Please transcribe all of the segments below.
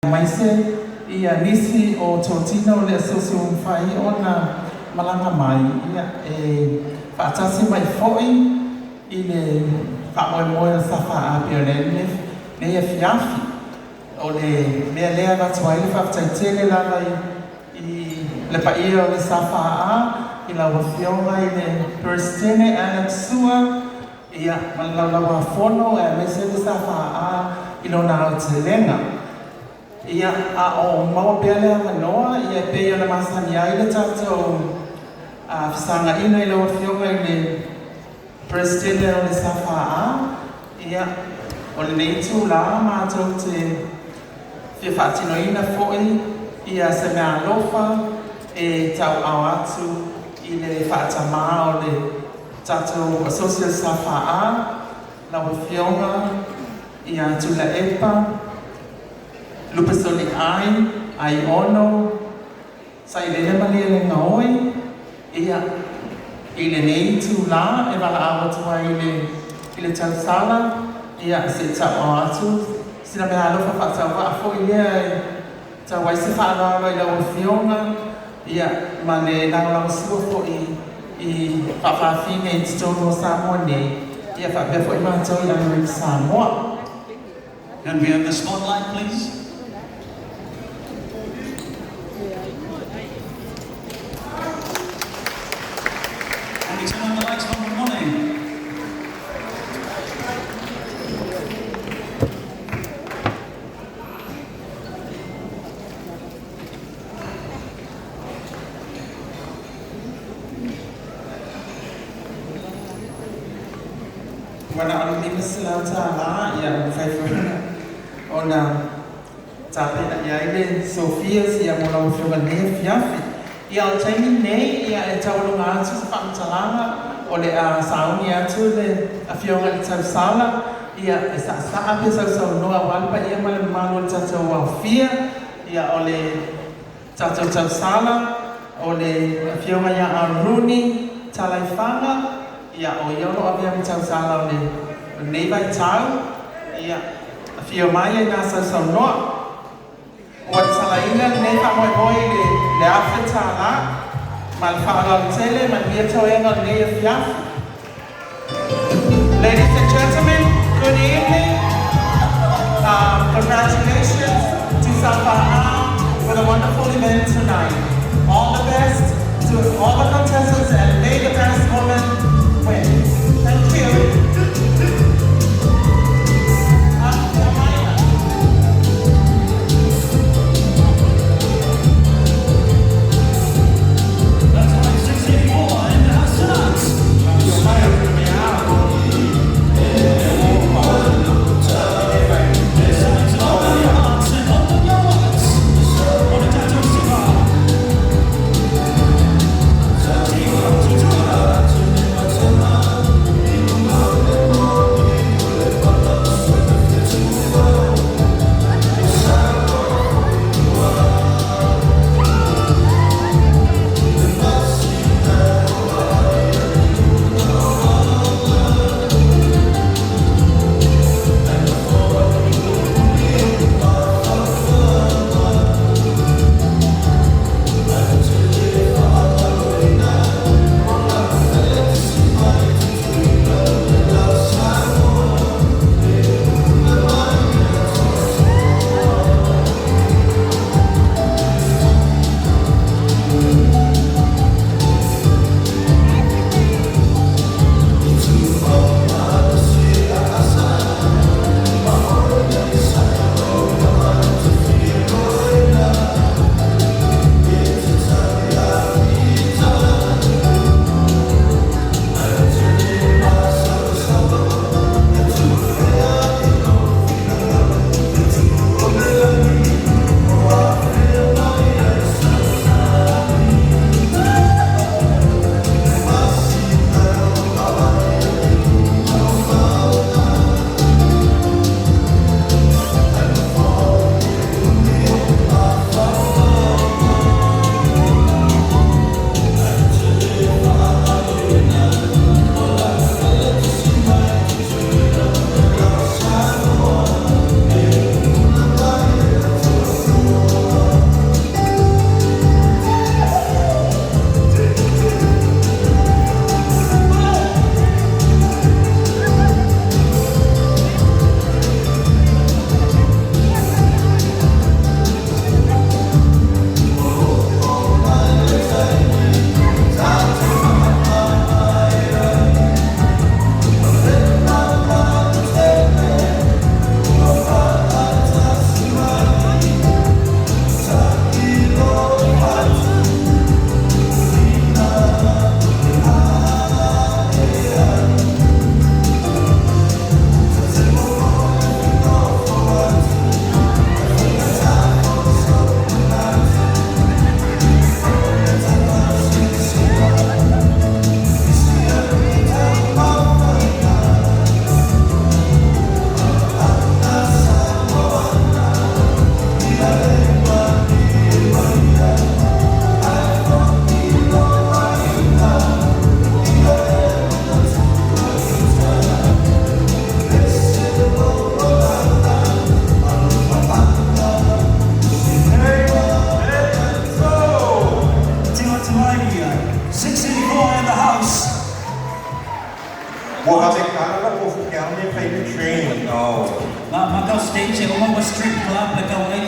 Aemaise ia nisi o totino o le asosi ua mafai ona malaga mai ia e faatasi mai foi i le faamoemoe o le SFA pei ona i ai lenei afiafi. O le mea lea e avatu ai le faafetai tele lava i le paia o le SFA i lau Afioga i le Peresetene Alex Sua ia ma le Laulau-a-Fono aemaise le SFA i lona aotelega. Ia, a o maua pea le avanoa, ia e pei ona masani ai le tatou fesagaina i lau Afioga i le Peresetene o le SFA, ia, o lenei itula matou te fia faatinoina foi se meaalofa e tauaao atu i le faatamā o le tatou Asosi o le SFA, lau Afioga ia Tuilaepa Lupesoliai Aiono Sailele Malielegaoi. Ia, i lenei itula e valaau atu ai i le tausala se i tauaao atu sina meaalofa faatauvaa foi lea e tau ai se faaaloalo i lau Afioga ma le lagolagosua foi i faafafine i totonu o Samoa nei faapea foi matou i Amerika Samoa. Can we have the spotlight, please? Can we turn on the lights for Molly? Ua na o le $500 ia ua mafai foi ona tapena i ai le Sophia's mo lau Afioga i lenei afiafi. Ia, o le taimi lenei e taualuga atu se faamatalaga o le a sauni atu le Afioga i le Tausala e saasaa pe sausaunoa aua le paia ma le mamalu o le tatou aofia. Ia, o le tatou tausala o le Afioga ia Aruni Talaifaga, ia o ia o lo o avea ma tausala o lenei vaitau. Ia, afio mai aina sausaunoa. Ua tatalaina lenei faamoemoe i le $1,000. Ma le faaaloalo tele, manuia toega o lenei afiafi. Ladies and gentlemen, good evening. Congratulations to SFA for the wonderful event tonight. All the best to all the contestants and may the best woman win. Thank you. Amaya. That's right, 684 in the house tonight. It's time to open your hearts and open your wallets. O le tatou Siva.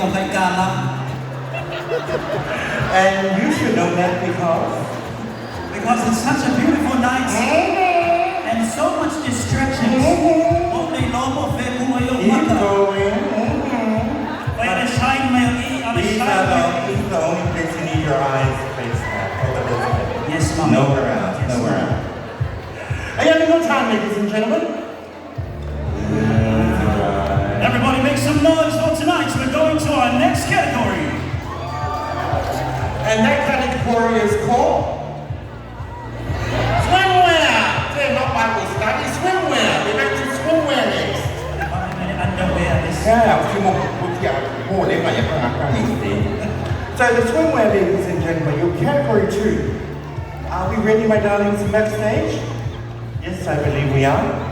o kai kālā. And you should know that because Because it's such a beautiful night and so much distractions. Only lomo fe kuma yo Keep maka. going. Wait a shine my i, ala These shine are my. the, this is the only place you need your eyes faced at. Over this way. Yes, ma'am. Nowhere else. Yes, Nowhere ma'am. else. Are you having a good time, ladies and gentlemen? Everybody make some noise for tonight. We're going to our next category. And that category is called swimwear. Say not Bible study, swimwear. We're back to swimwear next. Underwear. This. So the swimwear, ladies and gentlemen, your category 2. Are we ready, my darlings, in backstage? Yes, I believe we are.